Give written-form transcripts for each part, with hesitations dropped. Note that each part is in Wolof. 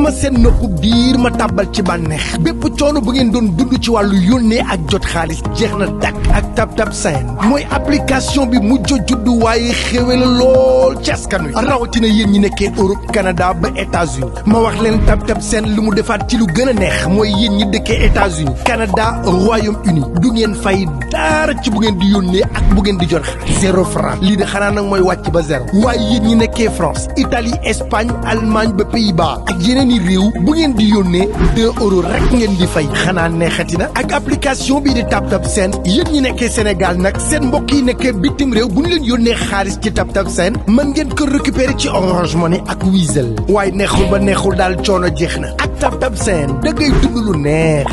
ma seen nopp biir ma tàbbal ci bànneex bépp coono bu ngeen doon dund ci wàllu yónnee ak jot xaalis jeex na dakk ak TapTap Send mooy application bi mujj juddu waaye xéwe la lool ci askan wi rawatina yéen ñi nekkee Europe Canada ba États-Unis ma wax leen TapTap Send lu mu defaat ci lu gën a neex mooy yéen ñi dëkkee États-Unis Canada Royaume-Uni du ngeen fay dara ci bu ngeen di yónnee ak bu ngeen di jot xaalis 0 franc lii de xanaa nag mooy wàcc ba zéro waaye yéen ñi nekkee France Italie Espagne Allemagne ba Pays-Bas ak yeneen i réew bu ngeen di yónnee 2 euros rek ngeen di fay xanaa neexati na ak application bii di TapTap Send yéen ñi nekkee Sénégal nag seen mbokk yi nekkee bitim réew bu ñu leen yónnee xaalis ci TapTap Send mën ngeen ko récupérer ci Orange Money ak Wizall waaye neexul ba neexul daal coono jeex na ak TapTap Send da ngay dund lu neex.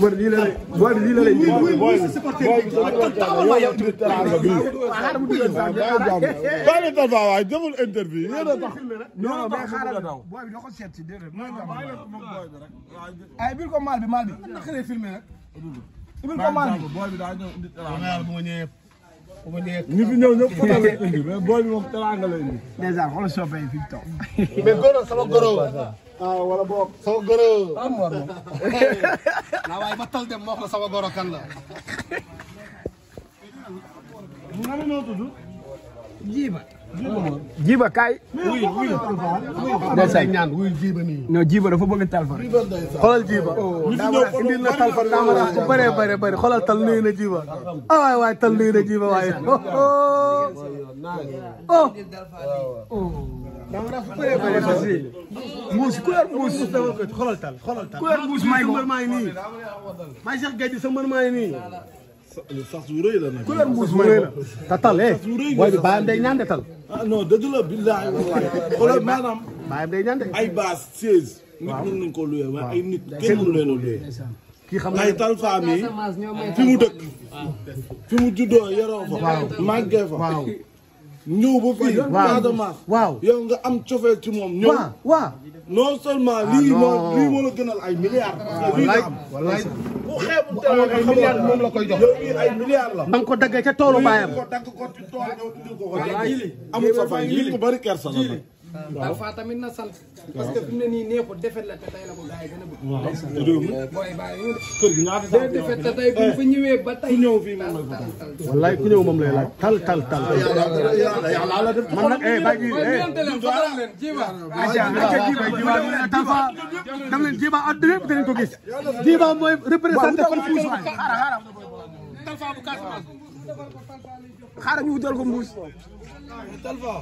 mbër lii la lay booy bi lii la lay waay deful interview yéen a tax non mais xaaral booy bi da ko seet si déedéet ay bil ko maal bi naka lay filmé nag bil ko maal bi booy bi daa ñëw indi teraanga bu ma ñëwee ñi fi ñëw ñëpp fotal la indi mais booy bi moom teraanga la indi déjà xoolal soppee fi toog mais goro sama goro wala boog sama goro na waaye ba tal dem moo ko sama goro kan la nga ne noo tudd jiba kaay ndeysaan ñaan wuy jiba nii non jiba dafa bëgg talfa xoolal jiba indi na talfa daamara bu bëree bëri xoolal tal nuyu na jiba waay waay tal nuyu na jiba waaye daamara fu bëree bëri muus ku yor muus xoolal tal ku yor muus may ko maa ngi nii maa Cheikh Gueye sa mbër maa ngi nii sax su rëy la nag ku yor muus may ko ta tal booy bi bàyyam day ñaan de tal non dëgg la billahi wallahi xoolal maanaam bàyyam day ñaan de ay base 16 nit mën nañ ko luye waaye ay nit kenn mënu leen a luye kii xam nga tal femme yi fi mu dëkk fi mu juddoo yaroo fa màggee fa ñëw ba fii Casamance waaw yow nga am cofeel ci moom ñëw waaw non seulement lii moo la gënal ay milliards lii la am wallaay bu xeebu teewoon ay milliards moom la koy jox yow lii ay milliards la danga ko daggee ca toolu baayam ko dagg ko ci tool ñëw indil ko amul sa fay lii ko bari kersa la Alpha tamit na sant parce que fi mu ne nii neexul defet la te tey la ko gars yi gën a bëgg. booy bàyyi kër gi ñaata sax defet te tey bu fa ñëwee ba tey ñëw fii moom la ko wallaay ku ñëw moom lay laaj tal yàlla la def man nag bàyyi jiba dam leen jiba àdduna yëpp dinañ ko gis jiba mooy représenté fan fuus waay Talfa bu Casamance xaaral ñu wutal ko mbuus Talfa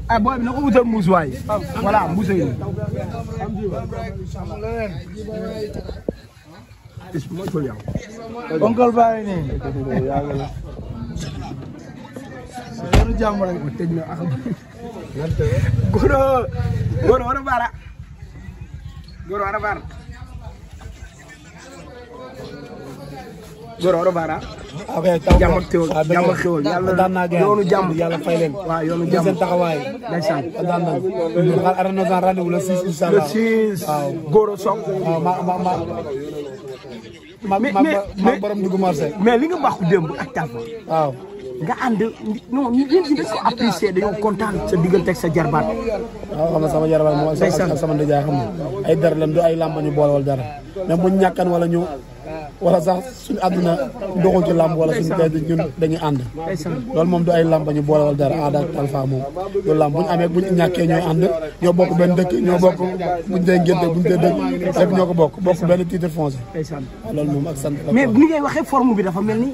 ah booy bi na ko wutal mbuus waay voilà mbuus yi oncle baay nii yoonu jàmm rek ko tëj na ak goro wara bara goro wara bara goro wara bara jàmm ak teewul jàmm ak xewul yàlla yoonu jàmm yàlla fay leen waaw yoonu jàmm seen taxawaay ndeysaan daan nañ xal arena dans rendez-vous le 6 inshallah le 6 waaw goro sok ma borom dugg marché mais li nga baxu démb ak Talfa waaw nga ànd non ñu dañ ko apprécier dañoo kontaan sa diggante ak sa jarbaat waaw xam nga sama jarbaat moo sama ndijaay xam nga ay dara lam du ay làmb ñu boole wala dara même buñ ñàkkan wala ñu wala sax suñu àdduna doxul ci làmb wala suñu tey ñun dañuy ànd loolu moom du ay làmb ñu boole wala dara Ada ak Talfa moom du làmb buñu amee buñ ñàkkee ñooy ànd ñoo bokk benn dëkk ñoo bokk buñ dee ngénte buñ dee dëkk lépp ñoo ko bokk benn titre foncier loolu moom ak sant mais ni ngay waxee forme bi dafa mel ni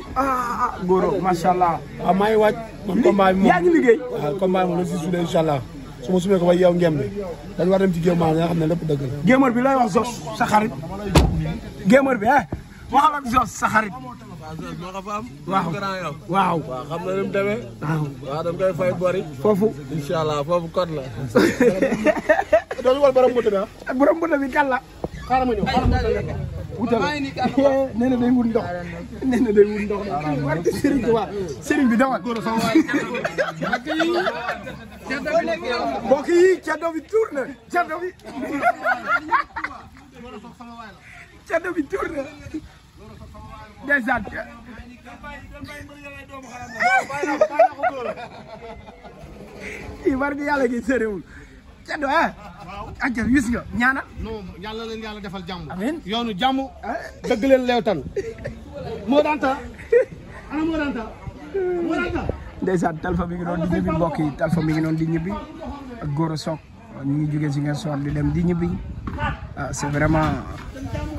góoro macha allah waaw maa ngi waaj man combat bi moom yaa ngi liggéey waaw combat bi moom la si suulee incha allah su ma sumee ko ba yow ngem bi dañu war dem ci géew maa nga xam ne lépp dëgg la gémar bi lay wax Zos sa xarit gémar bi waxal ak Zos sa xarit moo ko fa am waaw waaw xam na ni mu demee waaw dam koy fay bori foofu incha allah foofu code la doon wal borom moto bi borom moto bi kan la xaaral ma ñëw wutal nee na day wut ndox nee na day wut ndox warte sëriñ bi waa sëriñ bi dawal mbokk yi caddo bi tourné caddo bi tourné ndeysaan kii war nga yàlla gi sériwul Ceddo acca gis nga ñaana non yàlla leen yàlla defal jàmm amiin yoonu jàmm dëgg leen leewtan moo danta ana moo danta ndeysaan Talfa mi ngi doon di ñibbi mbokk yi Talfa mi ngi doon di ñibbi ak Gora Sock ñu ngi jógee si ngeen soor di dem di ñibbi c'est vraiment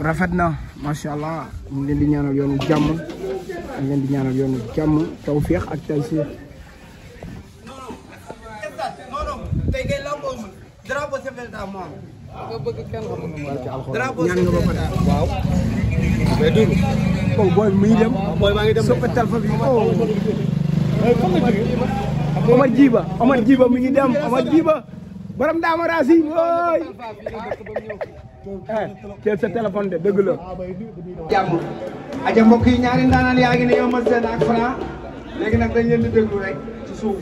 rafet na macha allah ñu ngi leen di ñaanal yoonu jàmm ñu ngi leen di ñaanal yoonu jàmm tawfeex ak taysiir drapeau chef de l'État mo nga bëgg kenn xamul ñaan nga ba pare waaw mais dul oh boy mi dem boy ma ngi dem soppe Talfa bi Omar Djiba mi ngi dem Omar Djiba borom daama raasi oy teel sa téléphone de dëgg la jàmm aja mbokk yi ñaari ndaanaan yaa ngi ne yombal seen ak Franc léegi nag dañ leen di déglu rek ci suuf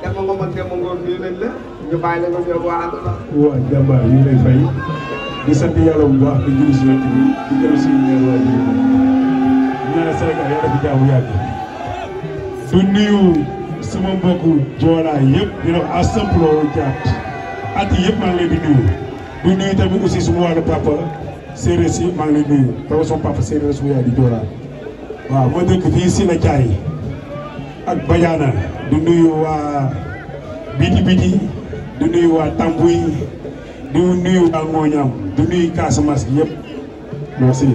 dafa ngom ak dem ngoor bi lañ la ñu bàyyi la nga ñëw waa àdduna waaw jàmbaar ñu lay fay di sant yàlla bu baax di julli si wet bi di gërëm si ñeer waa ji ñaanal Sénégal yàlla fi jaamu yàgg du nuyu sama mbokku joolaa yëpp di wax à simple jaat at yëpp maa ngi leen di nuyu du nuyu tamit aussi suma wàllu papa séeréer si maa ngi leen di nuyu parce que sama papa séeréer suma yaay di joolaa waaw ma dëkk fii si la caay ak Badiana du nuyu waa biti biti du nuyu waa Tambuy du nuyu waa Ngoñam du nuyu Casamance gi yëpp merci.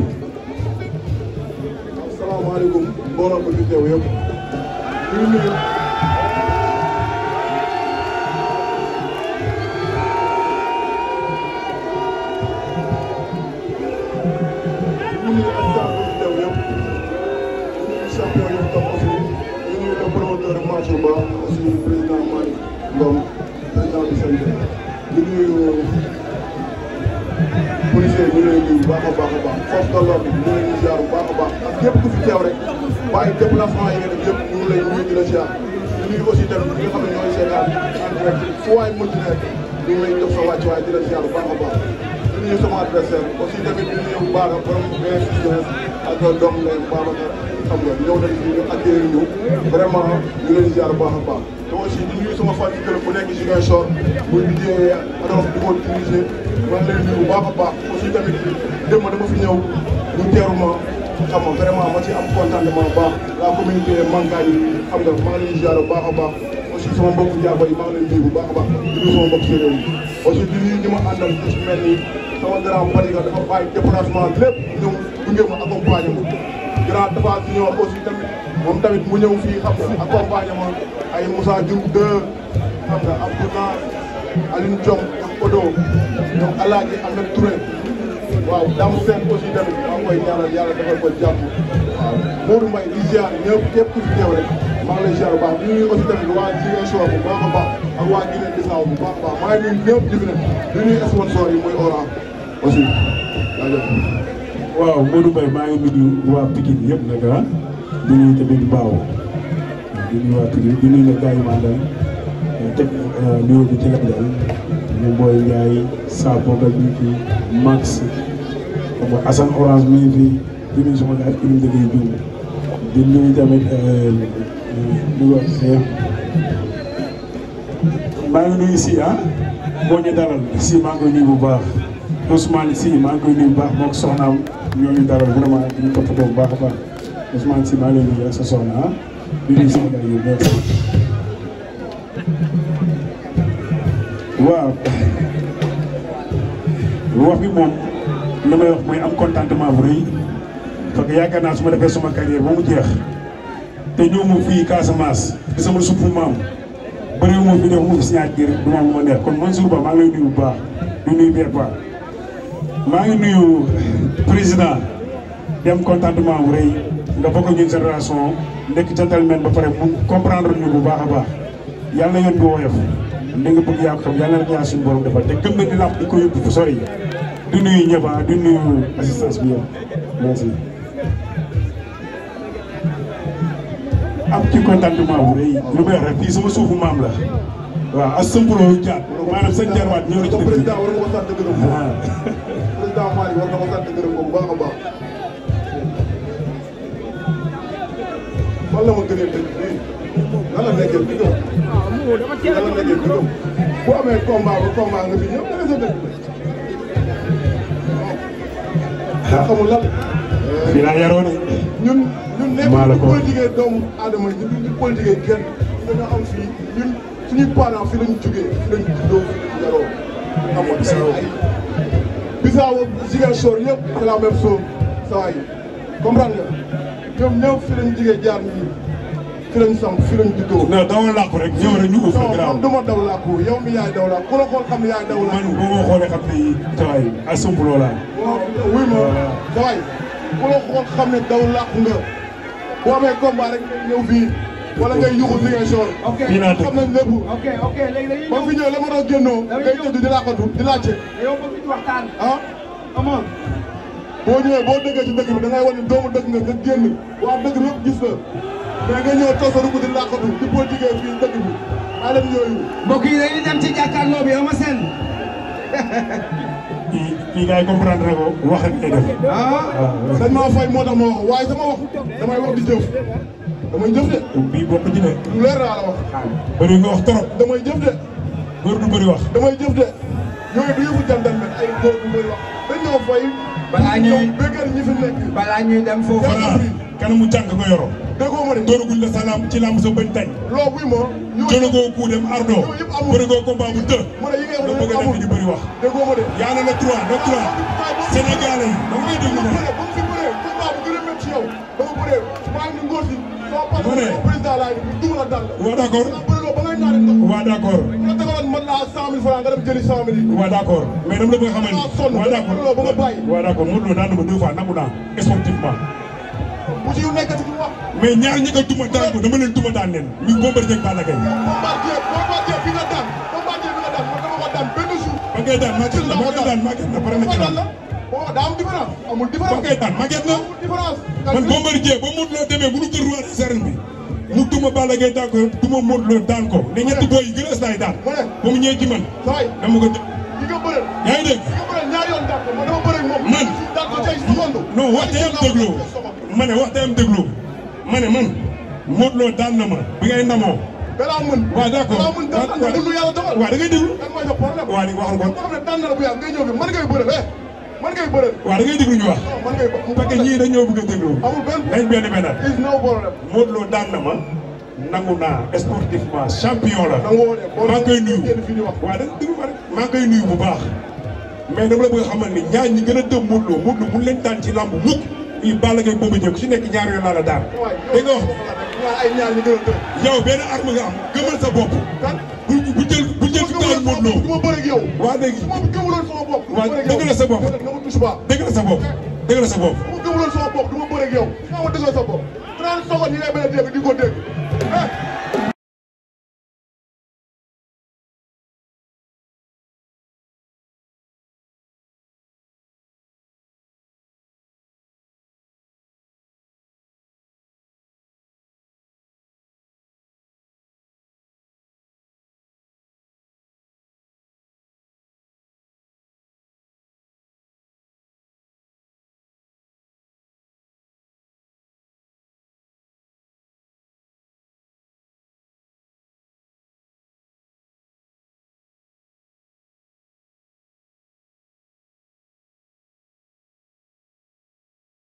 asalaamaaleykum mbooloo ko fi teew yëpp ñu nuyu champion yëpp tam aussi ñu nuyu le promoteur Mansour Ba aussi président Malick Ngom président du CNG ñu nuyu policier ñu leen nuyu baax a baax a baax force de l'ordre ñu leen di ziar bu baax a baax ak képp ku fi teew rek waaye déplacement yi nga def yëpp ñu ngi lay nuyu di la ziar ñu nuyu aussi tamit ñi nga xam ne ñooy seetaan en direct fu waay mën di nekk ñu ngi lay jox sa wàcc waaye di la ziar bu baax a baax ñu nuyu sama adversaire aussi tamit ñu nuyu bu baax a borom ak doom lay Babacar xam nga ñëw nañ ñu accueillir ñu vraiment ñu leen ziar bu baax a baax te aussi di nuyu sama fan club bu nekk Ziguinchor muy liggéey Adolf di ko dirigé maa ngi leen nuyu bu baax a baax aussi tamit démb dama fi ñëw ñu teeru ma xam nga vraiment ma ci am contentement bu baax la communauté Mankaay yi xam nga maa ngi leen ziar bu baax a baax aussi sama mbokku Ndiago yi maa ngi leen nuyu bu baax a baax di nuyu sama mbokku séeréer yi aussi di nuyu ñi ma àndal ku ci mel ni sama grand Fatick dafa bàyyi déplacement lépp ñëw gunge ma accompagné ma grand Tafa Junior aussi tamit moom tamit mu ñëw fii xam nga accompagné ma ay Moussa Diouf 2 xam nga am pourtant Aline Diom ak Odo ñoom Alaaji Ahmed Touré waaw Dame Sène aussi tamit maa ngi koy ñaanal yàlla defal ko jàpp waaw Modou Mbaye di ziar ñëpp képp ku fi teew rek maa ngi lay ziar bu baax di nuyu aussi tamit waa Ziguinchor bu baax a baax ak waa Guinée Bissau bu baax a baax maa ngi nuyu ñëpp di nuyu sponsor yi muy Orange aussi jaajëf. waaw Modou Mbaye maa ngi nuyu waa Pikine yëpp nag di nuyu tamit Baaw di nuyu waa Pikine di nuyu nag gars yi maa ngi teg nuyoo bi ci la dal ñu booy Ndiaye Sakho Ba mi ngi fi Max xam nga Assane Orange mi ngi fi di nuyu sama gars yi ñu dëggee Diouf di nuyu tamit maa ngi nuyu si moo ñu dalal si maa ngi koy nuyu bu baax Ousmane si maa ngi koy nuyu bu baax moom soxnaam ñoo ñu dalal vraiment di ñu toppatoo bu baax a baax Ousmane si maa ngi lay nuyu ak sa soxna di nuyu sama gars yi merci. waaw wax bi moom li may wax mooy am contentement bu rëy parce que yaakaar naa su ma defee sama carrière ba mu jeex te ñëw ma fii Casamance di sama suppu maam bëriwu ma fi def ma fi signature du ma ma neex kon Mansour Ba maa ngi lay nuyu bu baax di nuyu Père Ba maa ngi nuyu président dem contentement bu rëy nga bokk ñun génération nekk gentleman ba pare mu comprendre ñu bu baax a baax yàlla yoon bi woyof li nga bëgg yaa ko xam yàlla na ñaan suñu borom defal te gëm na ni làmb di ko yóbbu fu sori di nuyu ñëpp di nuyu assistance bi yëpp merci. am ci contentement bu rëy lu may wax rek fii sama suufu maam la waaw ak sëmburoo jaat maanaam sëñ jarwaat ñëw na ci dëkk bi. président war nga ko sant gërëm ko président Malick war nga ko sant gërëm ko bu baax a baax la ma gënee dëgg bii lan la nekkee bi gëm lan la nekkee bi gëm bu amee combat ba combat nga fi ñëw dana sa dëgg yaa xamul lan fii laa yaroo de ñun nekk ñu politique doomu aadama yi ñu politique kenn dañoo am fii ñun suñuy parents fi lañu jógee fi lañu juddoo fi lañu yaroo amoon ay Bissau Ziguinchor yëpp c'est la même chose saa yi comprendre nga ñoom ñëpp fi lañu jógee jaar nii fi lañu samp fi lañu juddoo. non dawal làqu rek ñëw rek ñu ko fa grave. non man du ma daw làqu yow mi yaay daw làqu ku la xool xam ne yaay daw làqu. man boo ma xoolee xam ne saa yi à sumpuloo laa. wuy ma saa yi ku la xool xam ne daw làqu nga boo amee combat rek ñëw fii. wala ngay yuxu Ziguinchor. ok xam nañ lépp. ok léegi dañuy ba fi ñëw la ma doon génnoo. ngay tëdd di làqatu di laajte. yow bëgg ci waxtaan. ah. amoon. boo ñëwee boo dëggee ci dëkk bi da ngay wane doomu dëkk nga génn waa dëkk bi yëpp gis la mais nga ñëw toog sa dugg di làqatu di politique fii dëkk bi maa leen yooyu. mbokk yi dañuy dem ci jàkkaarloo bi Eumeu Sène. kii gars yi comprendre ko wax ak ay def. dañ maa fay moo tax ma wax waaye sama wax damay wax di jëf. damay jëf de. bii bokk ci ne. lu leer naa la wax. bëri nga wax trop. damay jëf de. góor du bëri wax. damay jëf de. yooyu du yëfu jantal men ay góor du bëri wax. dañ ñoo fay. balaa ñuy béykat ñi fi nekk. balaa ñuy dem foofu. kanamu jàng nga yoroo. déggoo ma de. doonaguñ la salaam ci lamb sa bañ tay. loo buy ma. jëlagoo ku dem ardo. yëpp amul bëri goo combat bu të. ma ne yi ngay wax bëgg a def di bëri wax. déggoo ma de. yaa ne la 3 Sénégalais yi da ngay déglu ne. ba mu fi bëree combat bu gën a métti ci yow. ba nga bëree maa ngi ngóor si. soo paree président laay dugg la dal. waaw d' accord. ba ngay naan ndox. waaw d' accord. nga tegaloon mën naa 100 000 francs nga dem jëli 100 000 yi. waaw d' accord mais dama la bëgg a xamal ni. waaw d' accord ba nga bàyyi. waaw d' accord Modou Lo daan na ma 2 fois nangu naa sportivement. bu ci yu nekkati ci wax. mais ñaar ñi nga duma daan ko dama leen duma daan leen. ñu Bombardier ak Balla Gaye. Bombardier bi nga daan man dama ko daan benn jour. ba ngay daan màgget na ba ngay daan màgget na pare na ci la. daa am différence amul différence. ba ngay daan màgget na. amul différence. man Bombardier ba Modou Lo demee bu ñu kër roi des arènes bi mu duma Balla Gaye daan ko duma Modou Lo daan ko ne ñetti boy yi gën a ëstaay daan. ba mu ñëwee ci man. dama ko def. yi nga bëreel. yaa ngi dégg. yi nga bëreel ñaari yoon daan ko man dama bëreel moom. man daan ko tey seconde. non wax day am dégloo ma ne wax day am dégloo ma ne man Modou Lo daan na ma bi ngay ndamoo. danaa mën. waaw d' accord danaa mën daan na lu yàlla dogal. waaw da ngay déglu. lan mooy sa problème. waaw di waxal kon. boo xam ne daan na la bu yàgg ngay ñëw fi mën ngay bëreel mën ngay bëreel. waaw da ngay déglu ñu wax. mën ngay parce que ñii dañoo bëgg a déglu. amul benn benn. is no problème. Modou Lo daan na ma nangu naa sportivement champion la. nangoo de maa ngi koy nuyu. waaw da déglu ma rek maa ngi koy nuyu bu baax. mais dama la bëgg a xamal ni ñaar ñi gën a dëm Modou Lo mun leen daan ci lamb mukk fii Balla Gaye boobu ñëw ku ci nekk ñaar yoon laa la daan. dégg nga wax ay ñaar ñi gën a dëm. yow benn arme nga am gëmal sa bopp. bu jël victoire Modou Lo. du ma bëre ak yow. waa léegi. su ma gëmuloon sama bopp. waaw dëgg la sa bopp. nga ma touche pas. dëgg la sa bopp. dëgg la sa bopp. su ma gëmuloon sama bopp du ma bëre ak yow. su ma dëggal sa bopp. 30 secondes ñi ngay bañ a dégg di ko dégg.